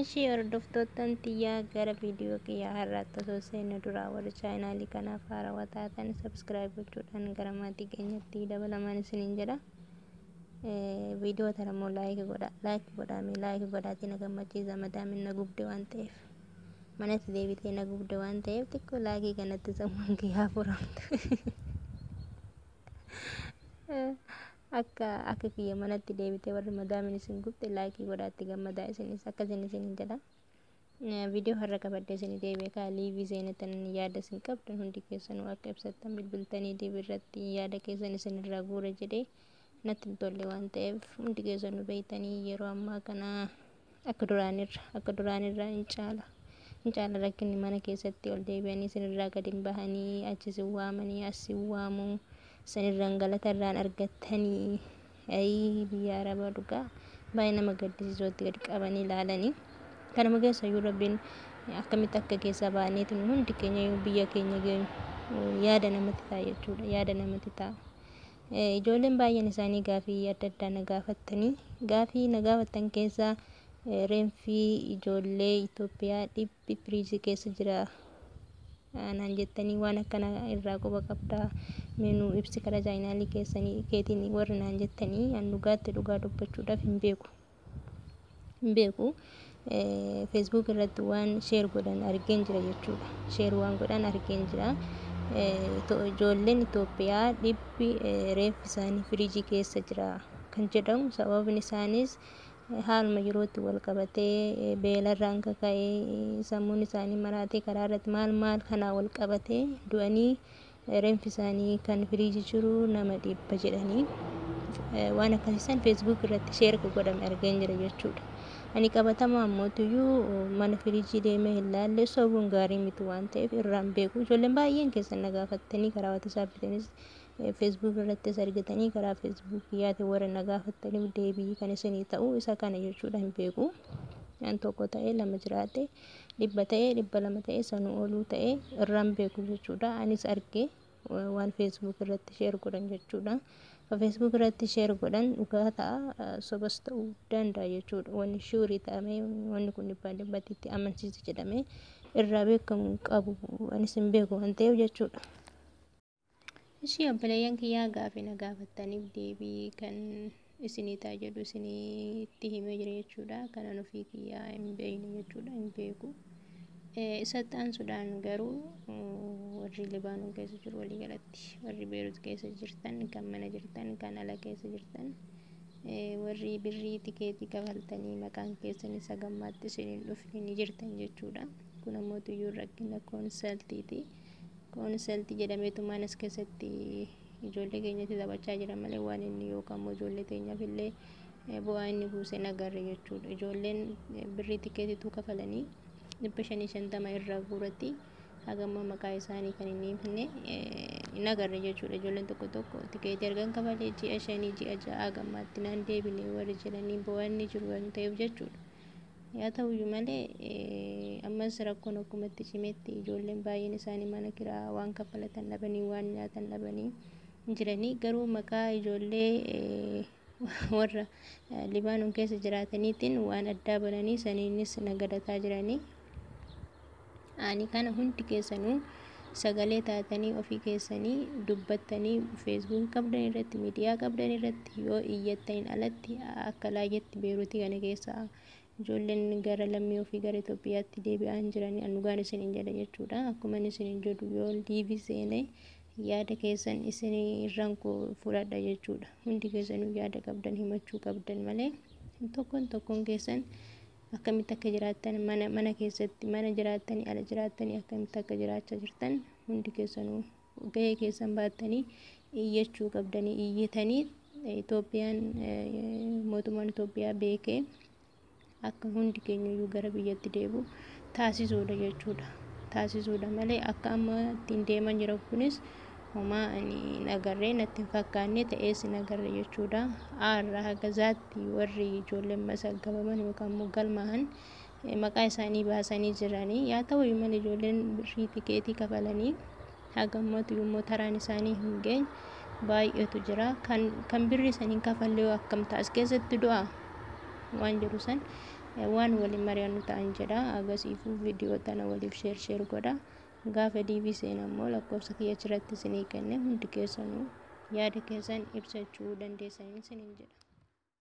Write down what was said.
Ishii hordoftoottan tiyyaa, gara viidiyoo kiyyaa har'aatti osoo seenne duraa warri chaanaalii kanaaf haarawaa taatan subscribe gochuudhaan gara maatii keenyatti dabalamaan isiniin jedha. Viidiyoo tana immoo like godha, like godhaame, like godhaatii na gammachiisa. Madaamin na gubde waan ta'eef, manatti deebitee na gubde waan ta'eef, xiqqoo like kanatti sammuun kiyyaa furamtu. Akka kiyya manatti deebitee warri madaamin isin gubde like godhaatti gammadaa isinis akkasin isinin jedha. Viidiyoo har'a qabadhee isin deebi'e kaa live seenatan yaada isin qabdan hundi keessanuu akka ibsattan bilbiltanii live irratti yaada keessan isin irraa guura jedhee natti hin tolle waan ta'eef, hundi keessanuu beeytanii yeroo ammaa kana akka duraanirra hin caala. Hin caala rakkinni mana keessatti ol deebi'anii isinirraa gadi hin bahanii, achi isin waamanii as isin waamuu, isinirraan galata irraan argattanii. Ayii biyya arabaa, dhugaa baay'ee nama gaddisiisootti gadi qabanii ilaalanii. Kanuma keessa iyyuu Rabbiin akkamitti akka keessa baaneetiin hundi keenya iyyuu biyya keenya geenyu yaada namatti ta'a jechuudha. Yaada namatti ta'a. Ijoolleen baay'een isaanii gaafii adda addaa na gaafattanii, gaafii na gaafattan keessaa reenfii ijoollee Itoophiyaa 100 firiijii keessa jira naan jettanii, waan akkana irraa quba qabdaa, meenuu ibsi karaa chaanaalii keessanii keetiin warri naan jettanii, an dhugaatti dhugaa dubbachuudhaaf hin beeku. Hin beeku. Facebook irratti waan share godhan argeen jira jechuudha. Share waan godhan argeen jira. Ijoolleen Itoophiyaa 100 reeffi isaanii firiijii keessa jira kan jedhamu, sababni isaanis haaluma yerootti wal qabatee beelarraan kaka'ee sammuun isaanii maraatee karaa irratti maal maal kanaa wal qabatee du'anii reenfi isaanii kan firiijii jiru nama 100 jedhanii waan akkasiisan Facebook irratti share godhame argeen jira jechuudha. Ani qabatamaa ammootiyyuu mana firiijii deemee hin laalle, sobuun gaarii miti waan ta'eef irraan beeku. Ijoolleen baay'een keessan na gaafattanii karaa WhatsAppiitiinis Facebook irrattis argatanii, karaa Facebook yaate warra na gaafattaniif deebii kan isinii ta'u isa kana jechuudha, hin beeku. An tokko ta'ee lama jiraate, 100 ta'ee 200 ta'ee sanuu oluu ta'ee irraan beeku jechuudha. Anis argee waan Facebook irratti share godhan jechuudha. Facebook irratti share godhan dhugaa ta'a, sobas ta'uu danda'a jechuudha. Wanni sure ta'amee wanni kun dhibbaan dhibbatti itti amansiisa jedhamee irraa beekamu qabu anis hin beeku waan ta'eef jechuudha. Ishii obboleeyyan kiyyaa, gaafii na gaafattaniif deebii kan isinii ta'a jedhu isinitti himee jira jechuudha. Kanan ofii kiyyaa hin beekne jechuudha, hin beeku. Isatti aansuudhaan garuu warri Libaanoon keessa jiru, walii galatti warri Beerut keessa jirtan, kan mana jirtan, kan ala keessa jirtan, warri birrii tikeetii kafaltanii maqaan keessan isa gammaatti isin hin dhufne ni jirtan jechuudha. Kun ammoo tuyyuu rakkina koonsaltiiti. Koonsaltii jedhameetu as keessatti ijoollee keenyatti taphachaa jira malee waan inni yookaan immoo ijoollee teenyaaf illee bu'aa inni buuse hin agarre jechuudha. Ijoolleen birrii tikeetiitu kafalanii 550 irraa guuratti hagamma maqaa isaanii kan inni himne hin agarre jechuudha. Ijoolleen tokko tokko tikeetii ergan kafalee ji'a 5, ji'a 6 gammaatti naan deebine warri jedhanii bu'aan jiru waan ta'eef jechuudha. Yaa ta'uyyuu malee ammas rakkoon akkumatti cimetti ijoolleen baay'een isaanii mana kiraa waan kaffalatan dhabanii, waan nyaatan dhabanii jiranii, garuu maqaa ijoollee warra Libaanoon keessa jiraataniitiin waan addaa bananii saniinis nagadataa jiranii. Ani kana hundi keessanuu sagalee taatanii ofii keessanii dubbattanii Facebook qabdan irratti, miidiyaa qabdan irratti yoo iyyattaniin alatti akka laayyetti Beeruutii kana keessa ijoolleen gara lammii ofii gara Itoophiyaatti deebi'aa hin jiranii, an dhugaan isiniin jedha jechuudha. Akkuma inni isiniin jedhu yoo live seenee yaada keessan isin irraan fudhadha jechuudha. Hundi keessanuu yaada qabdan himachuu qabdan malee tokkoon tokkoon keessan akkamitti akka jiraattan, mana keessatti, mana jiraattanii ala jiraattanii akkamitti akka jiraachaa jirtan hundi keessanuu gahee keessan baattanii iyyachuu qabdanii, iyyatanii Itoophiyaan, mootummaan Itoophiyaa beekee akka hundi keenyayyuu gara biyyatti deebi'u taasisuudha jechuudha. Taasisuudha malee akka amma ittiin deeman jiran kunis homaa ani hin agarree, natti hin fakkaanne, ta'ees hin agarre jechuudha. Aarraa haga zaatti warri ijoolleen masaggabaman yookaan immoo galmaa'an maqaa isaanii baasanii jiranii. Yaa ta'u malee ijoolleen birrii tikeetii kafalanii haga ammatu immoo taraan isaanii hin geenye baay'eetu jira. Kan birrii saniin kafallee akkam ta'a, as keessatti du'a waan jedhu san Waan waliin mari'annu ta'an jedha. Agasiifuu viidiyoo tana waliif share share godha. Gaafa DV seenan immoo lakkoofsa kiyya achirratti isinii kenne, hundi keessanuu yaada keessan ibsachuu dandeessanii isiniin jedha.